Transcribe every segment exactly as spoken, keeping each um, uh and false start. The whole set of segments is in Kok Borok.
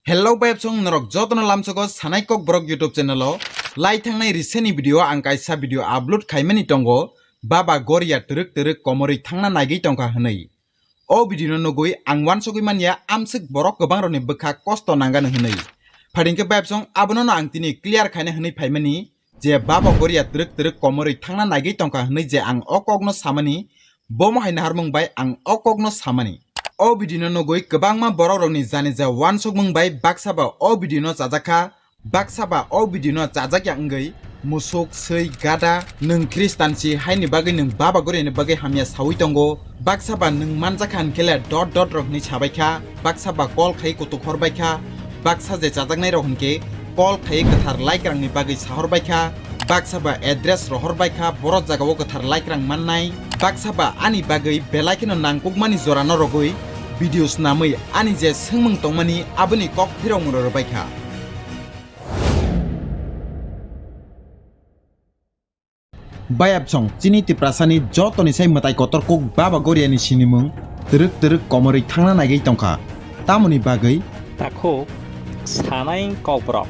Hello bayapsong, norok jotono lamsogo Sanai Kokborok YouTube channel o lai thangnai recent ni video ang kaisa video upload khaimani tongo, Baba Goria twrwk twrwk komorwi thangna naigwi tongkha hwnwi. O video no nugwi ang wansugwi manya amswk borok kwbang rokni bwkha kosto nangano hwnwi. Phadingkhe bayapsong abono no ang tini clear khaina hwnwi phaimani je Baba Goria twrwk twrwk komorwi thangna naigwi tongkha hwnwi je ang o kokno samani, bomo hai naharmung bai ang o kokno samani. O video no nugwi kwbangma borok rokni jani ja wansukmung bai baksa ba o video no chajakha, baksa ba o video no chajakya wngwi musuk, swi, gada, nwng Khristan si haini bagwi nwng Baba Goria ni bagwi hamya sawi tongo, baksa ba nwng manjakha hwnkhe le dot dot rok hwnwi sabaikha, baksa ba call khai kutuk horbaikha, baksa je chajaknai rok hwnkhe call khai kwthar laikrang ni bagwi sahorbaikha, baksa ba address rohorbaikha, boro jagao kwthar laikrang mannai, baksa ba ani bagwi belai kheno nangkukmani jora no rogwi video snamwi ani je swngmung tongmani aboni kok phirokmung rwrwbaikha. Bayapsong chini Tiprasani jotoni sai mwtai kotor kuk Baba Goriani sinimung twrwk twrwk komorwi thangna naigwi tongkha. Tamoni bagwi? Takhuk Sanai Kokborok.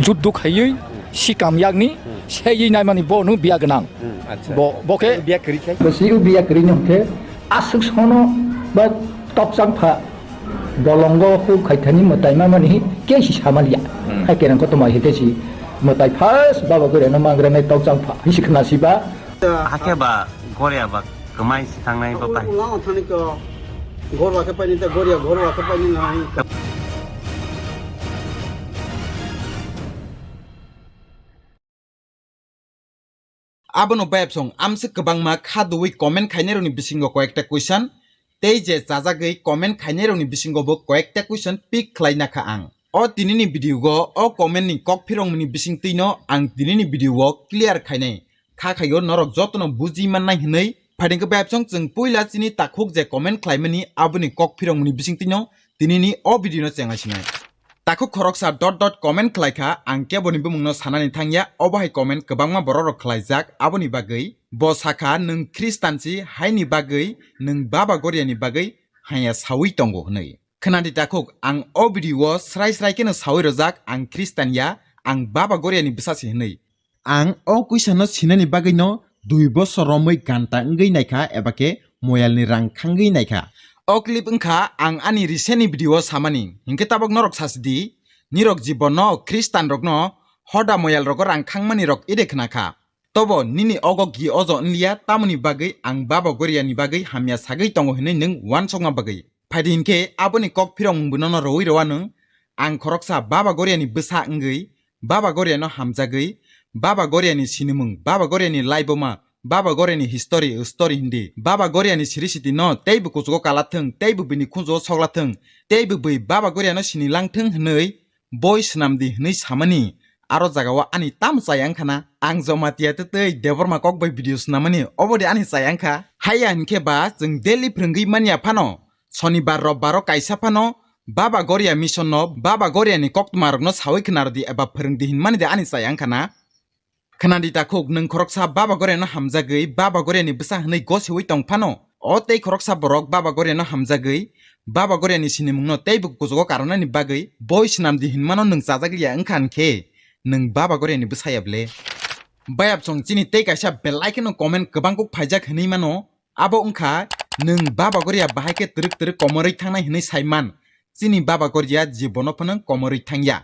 Juddu khaiwi sikam yakni seiwi naimani bo no biya gwnang. Hmm, acha. Bo, bo khe biya kwrwi khai. Bo si u biya kwrwi no khe aswk sono ba tokchang pha. Bolongo huk khaithani mwtai mamani khe si samaliya. Hmm. Hai kerang koto mai hete si mwtai first Baba Goria no mangra nai tokchang pha. Hisi khna si ba. Hakhe ba Goria ba kwmai si thangnai ba bai. Ulang thani ko Goria khe paini ta Goria Goria khe paini nai. Abono bayapsong amswk kwbangma kha dui comment khainairokni bisingo koyekta question, tei je chajagwi comment khainairokni bisingo bo koyekta question pick khlaina kha ang. O tinini video o o comment ni kok phirongmani bisingtwino ang tinini video o clear khainai. Kha khaio norok jotono buji mannai hwnwi. Phaidingkhe bayapsong chwng puila chini takhuk je comment khlaimani aboni kok phirongmani bisingtwino tinini o video no chenglaisinai. Takhuk khoroksa dot dot comment khlaikha, ang keboni bumungno sanani thangya, obo hai comment kwbangma borokrok khlaijak, aboni bagwi bo sakha, "Nwng Khristan si, haini bagwi nwng Baba Goriani bagwi hanya sawi tongo," hwnwi. Khwnadi takhuk, ang o video o srai srai kheno sawi rwjak, ang Khristan ya, ang Baba Goriani bwsa si hwnwi. Ang o question no sinani bagwi no dui bosor romwi ganta wngwi naikha eba khe moyal ni rang khangwi naikha. O clip wngkha ang ani recent ni video o samani, hinkhe tabok norok sasidi, nirok jibon no Khristan rok no hoda moyal rogo rang khangmani rok ede khna kha. Tobo nini ogo gi ojo wngya, tamoni bagwi ang Baba Goria ni bagwi hamya sagwi tongo hinwi nwng wansokma bagwi. Phaidi hinkhe aboni kok phirongmung bono no rwui rwano. Ang khoroksa Baba Goriani bwsa wngwi, Baba Goriano hamjagwi, Baba Goriani sinimung, Baba Goriani laiboma, Baba Goriani history, story hindi, Baba Goriani siri siti no teibo kuchugo kalathwng, teibo bini khunjugo soklathwng, teibo bui Baba Goriano sinilang thwng hwnwi boi swnamdi hwnwi samani. Aro jagao ani tamo chaya wngkhana? Ang Jamatia twtwi Debbarma kok bai video swnamani, obodi ani chaya wngkha? Haiya hinkhe ba chwng daily phrwngwi manya phano, Sonibar Robbaro kaisa phano Baba Goria mission no, Baba Goria ni koktwma rokno sawi khna rwdi eba phrwngdi hinmani de ani chaya wngkhana? Khwnadi takhuk, nwng khoroksa Baba Goriano hamjagwi, Baba Goriani bwsa hwnwi gosiwi tong phano, o tei khoroksa borok Baba Goriano hamjagwi, Baba Goriani sinimungno teibo kuchugo karwnani bagwi boi swnamdi hinmano nwng chajak liya wngkha hinkhe, nwng Baba Goriani bwsa ya ble? Bayapsong chini tei kaisa belai kheno comment kwbang kuk phaijak hwnwi mano, abo wngkha, "Nwng Baba Goria bahai khe twrwk twrwk komorwi thangnai," hwnwi saiman, chini Baba Goria jibono phano komorwi thangya.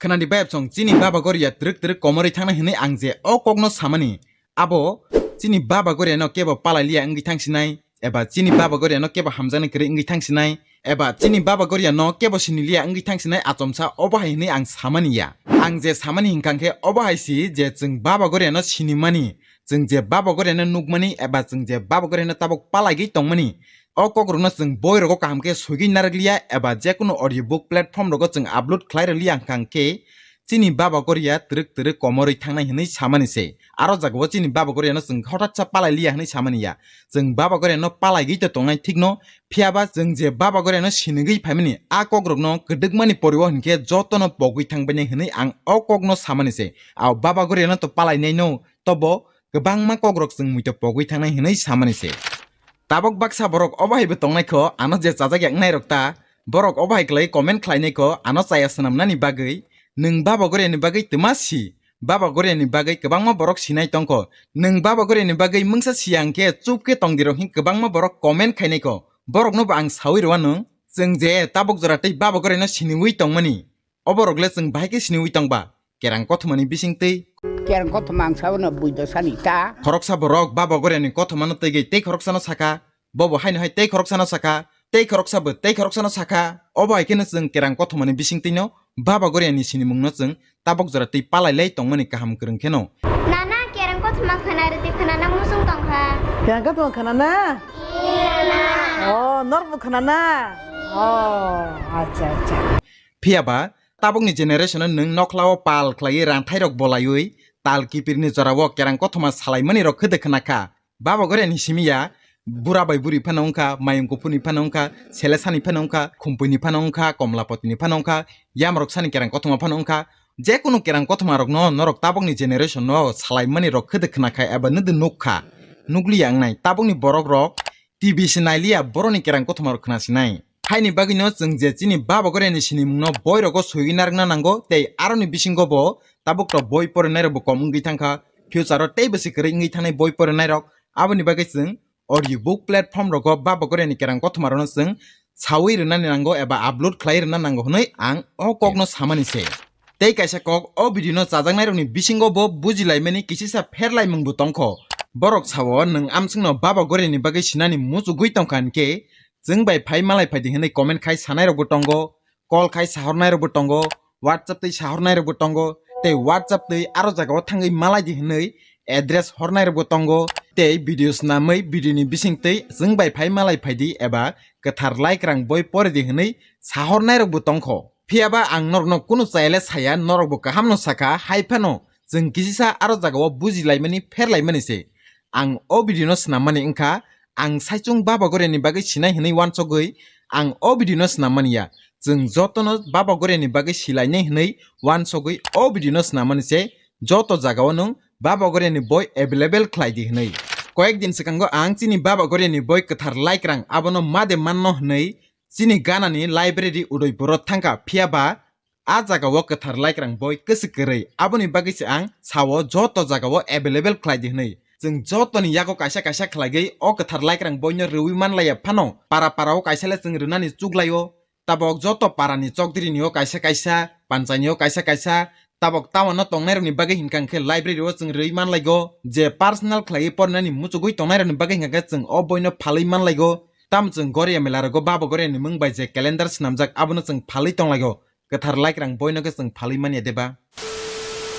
Khwnadi bayapsong, chini Baba Goria twrwk twrwk komorwi thangnai hwnwi ang je o kokno samani, abo chini Baba Goriano kebo palai liya wngwi thangsinai, eba chini Baba Goriano kebo hamjaknai kwrwi wngwi thangsinai, eba chini Baba Goriano kebo sini liya wngwi thangsinai achomsa, obo hai hwnwi ang samani ya. Ang je samani hinkha khe obo hai si je chwng Baba Goriano sinimani, chwng je Baba Goriano nukmani eba chwng je Baba Goriano tabok palaigwi tongmani, o kokrokno chwng boirogo kaham khe swigwi narwkliya eba jekunu audio book platform rogo chwng upload khlai rwliya wngkha khe chini Baba Goria twrwk twrwk komorwi thangnai hwnwi samani se. Aro jagao chini Baba Goriano chwng hothatsa palai liya hwnwi samani ya. Chwng Baba Goriano palaigwi to tongnai thikno, phiyaba chwng je Baba Goriano sinigwi phaimani a kokrokno kwdwkmani porio hinkhe jotono pogwi thangbainai hwnwi ang o kokno samani se. Ao Baba Goriano to palainaino, tobo kwbangma kokrok chwng muitu pogwi thangnai hwnwi samani se. Tabok baksa borok obo hai bo tongnai kho, ano je chajak ya wngnai rok ta, borok obo hai kwlai comment khlainai kho, ano chaya swnamnani bagwi, nwng Baba Goria ni bagwi twma si, Baba Goria ni bagwi kwbangma borok sinai tongkho, nwng Baba Goria ni bagwi mungsa siya hwnkhe chup khe tongdi rok hin kwbangma borok comment khainai kho, borok no bo ang sawi rwano, chwng je tabok jora tei Baba Goria no siniwi tongmani. Oborok le chwng bahai khe siniwi tongba, kerang kothomani bisingtwi. Kerang kothoma ang sabono buido sani ta. Khoroksa borok Baba Goriani kothomano twigwi tei khoroksano sakha, bobo haino hai tei khoroksano sakha, tei khoroksa bo tei khoroksano sakha. Obo hai kheno chwng kerang kothomani bisingtwino Baba Goriani sinimungno chwng tabok jora twi palai lai tongmani kaham kwrwng kheno. Nana, kerang kothoma khwna rwtwi khwnana muchung tongkha. Kerang kothoma khwnana? Oh, norokbo khwnana? Oh, acha, acha. Phiya ba, tabukni generation-o nwng nokhlao pal khlaiwi ranthairok bolaiwi tal kipirni jorao kerang kothoma salaimani rok khwdwk khna kha. Baba Goriani simi ya, bura bai buri phano wngkha, mayung kuphurni phano wngkha, selesani phano wngkha, khumpuini phano wngkha, komlapotini phano wngkha, yamrok sani kerang kothoma phano wngkha. Jekunu kerang kothoma rokno norok tabukni generation-o salaimani rok khwdwk khna kha eba nwdw nuk kha. Nukliya wngnai tabukni borok rok T V se nailiya, boroni kerang kothoma rok khna sinai. Haini bagwino chwng je chini Baba Goriani sinimungno boirogo soiwi narwkna nango, tei aroni bisingo bo tabuk to boi porinai rok bo kom wngwi thangkha. Future o tei bwswi kwrwi wngwi thangnai boi porinai rok. Aboni bagwi chwng audio book platform rogo Baba Goriani kerang kothoma rokno chwng sawi rwnani nango eba upload khlai rwna nango hwnwi ang o kokno samani se. Tei kaisa kok, o video no chajaknairokni bisingo bo bujilaimani kisisa pherlaimung bo tongkho. Borok sao, nwng amsongno Baba Goriani bagwi sinani muchugwi tongkha hinkhe, chwng bai phai malai phaidi hwnwi comment khai sanairokbo tongo, call khai sahornairokbo tongo, WhatsApp twi sahornairokbo tongo, tei WhatsApp twi aro jagao thangwi malaidi hwnwi address hornairokbo tongo, tei video snamwi video ni bisingtwi chwng bai phai malai phaidi eba kwthar laikrang boi poridi hwnwi sahornairokbo tongkho. Phiyaba ang norokno kunu chayale saya, norokbo kahamno sakha, hai phano chwng kisisa aro jagao bujilaimani, pherlaimani se. Ang o video no swnammani wngkha, ang saichung Baba Goriani bagwi sinai hwnwi wansogwi ang o video no swnammani ya. Chwng jotono Baba Goriani bagwi silainai hwnwi wansogwi o video no swnammani se, joto jagao nwng Baba Goriani boi available khlai di hwnwi. Koyek din swkango ang chini Baba Goriani boi kwthar laikrang abono made manno hwnwi chini ganani library Udaipuro thangkha, phiyaba a jagao kwthar laikrang boi kwswk kwrwi. Aboni bagwi se ang sao joto jagao available khlai di hwnwi. Chwng jotoni yago kaisa kaisa khlaigwi o kwthar laikrang boino rwui manlaiya phano, para parao kaisa le chwng rwnani chuklaio. Tabok joto parani chokdiri ni o kaisa kaisa, panchai ni o kaisa kaisa, tabok town o tongnai rokni bagwi hinkha khe library o chwng rwi manlaigo, je personal khlaiwi porinani muchugwi tongnai rokni bagwi hinkha khe chwng o boino phalwi manlaigo. Tamo chwng Goria mela rogo Baba Goria ni mung bai je calendar swnamjak abono chwng phalwi tonglaigo, kwthar laikrang boino khe chwng phalwi manya deba?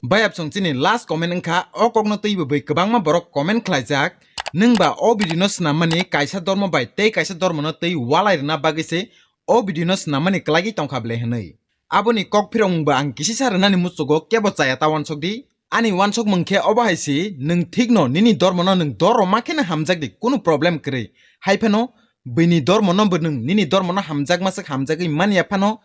Bayap chwng chini last comment wngkha, o kokno twibo bai kwbangma borok comment khlaijak, nwng ba o video no swnammani kaisa dormo bai tei kaisa dormo no twi walai rwna bagwi se o video no swnammani kwlagwi tongkha ble hwnwi. Aboni kok phirokmung bo ang kisisa rwnani muchugo, kebo chaya ta wansok di. Ani wansokmung khe obo hai si, nwng thikno nini dormono nwng doroma kheno hamjak di, kunu problem kwrwi. Hai phano bini dormono bo nwng nini dormono hamjakma swk hamjagwi manya phano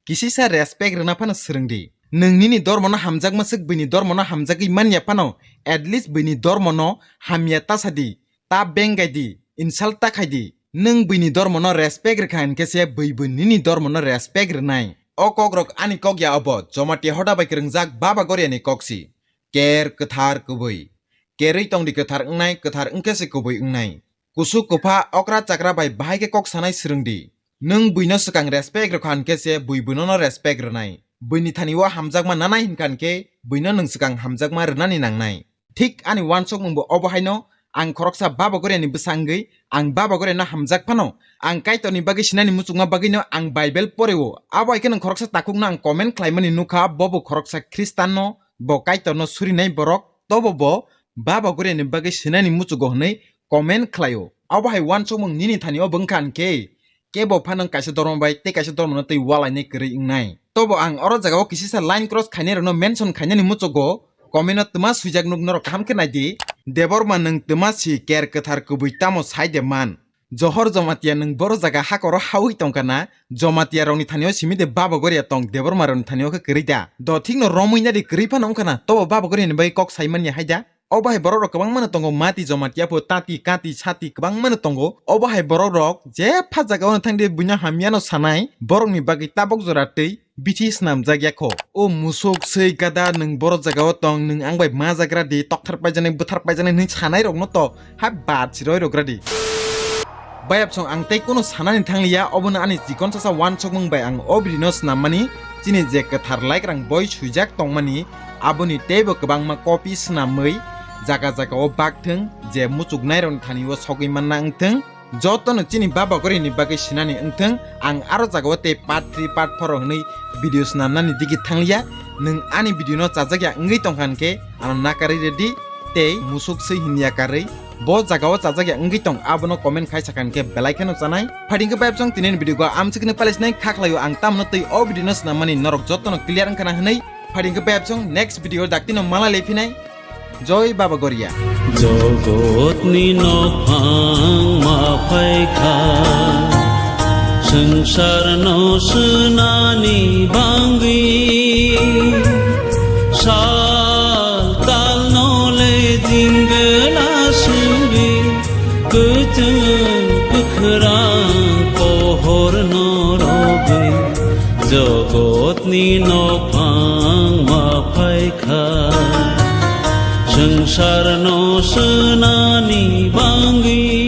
kisisa respect rwna phano swrwng di. Nwng nini dormono hamjakma swk bini dormono hamjagwi manya phano, at least bini dormono hamya ta sa di. Ta bengai di, insult ta khai di. Nwng buini dormono respect rwkha hinkhe se buibo nini dormono respect rwnai. O kokrok ani kok ya obo, Jamatia hoda bai kwrwngjak Baba Goriani kok si. Ker kwthar kubui. Kerwi tongdi kwthar wngnai, kwthar wngkhe se kubui wngnai. Kusuk kupha okra chakra bai bahai khe kok sanai swrwng di. Nwng buino swkang respect rwkha hinkhe se bui buinono respect rwnai. Buini thani o hamjakma nanai hinkha hinkhe buino nwng swkang hamjakma rwnani nangnai. Thik ani wansokmung bo obo haino, ang khoroksa Baba Goriani bwsa wngwi, ang Baba Goriano hamjak phano, ang Kaitorni bagwi sinani muchungma bagwino ang Bible poreo. Abo hai kheno khoroksa takhukno ang comment khlaimani nukha, bo bo khoroksa Khristanno, bo Kaitorno surinai borok, tobo bo Baba Goriani bagwi sinani muchugo hwnwi comment khlaio. Abo hai wansokmung nini thani o bo wngkha hinkhe, kebo phano kaisa dormo bai tei kaisa dormono twi walainai kwrwi wngnai. Tobo ang oro jagao kisisa line cross khainai rokno mention khainani muchugo, comment o twma swijak nuk norok kaham khe nai di. Debbarma nwng twma si ker kwthar kubui tamo sai de man. Johor Jamatia nwng boro jaga hakoro hawi tongkha na, Jamatia rokni thani o simi de Baba Goria tong Debbarma rokni thani o khe kwrwi da. Do thikno romwi nadi kwrwi phano wngkha na, tobo Baba Goria ni bagwi kok sai manya hai da. Obo hai borok rok kwbangma no tongo, mati joma tiyapo tati kati sati kwbangma no tongo. Obo hai borok rok jepha jaga o thangdi buino hamya no sanai, borok ni bagwi tabok jora twi bithi swnamjak ya kho. O musuk swi gada, nwng boro jaga o tong, nwng ang bai ma jagra di, tokthar paijaknai bwthar paijaknai hinwi sanai rok no to hai bad si roi rok gra di. Bayapsong ang tei kunu sanani thangliya, obono ani chikon sasa wansokmung bai ang o video no swnam mani. Chini je kwthar like rang boi swijak tongmani, aboni teibo kwbangma copy swnamwi jaga jaga o bakthwng, je muchuknai rokni thani o sogwi manna wngthwng. Jotono chini baba gorini bagwi sinani wngthwng, ang aro jaga o tei part three, part four rok hwnwi video swnamnani digi thangliya. Nwng ani video no chajak ya wngwi tongkha hwnkhe ano nakarwi redi tei musuk swi hinya karwi bo jaga o chajak ya wngwi tong, abono comment khai sakha hwnkhe belai kheno chanai. Phaidi hwnkhe bayapsong tini ni video go amchikno palaisnai kha khlaio, ang tamno twi o video no swnam mani norok jotono clear wngkha na hwnwi. Phaidi hwnkhe bayapsong next video o daktino malai lephinai. Joi Baba Goria. Jogotni nokphang ma phaikha, swngcharno swnani bangwi. Sal talno le jingla sungwi, kwchwng kwkhrang pohorno rogwi. Jogotni nokphang ma phaikha, swngcharno swnani bangwi.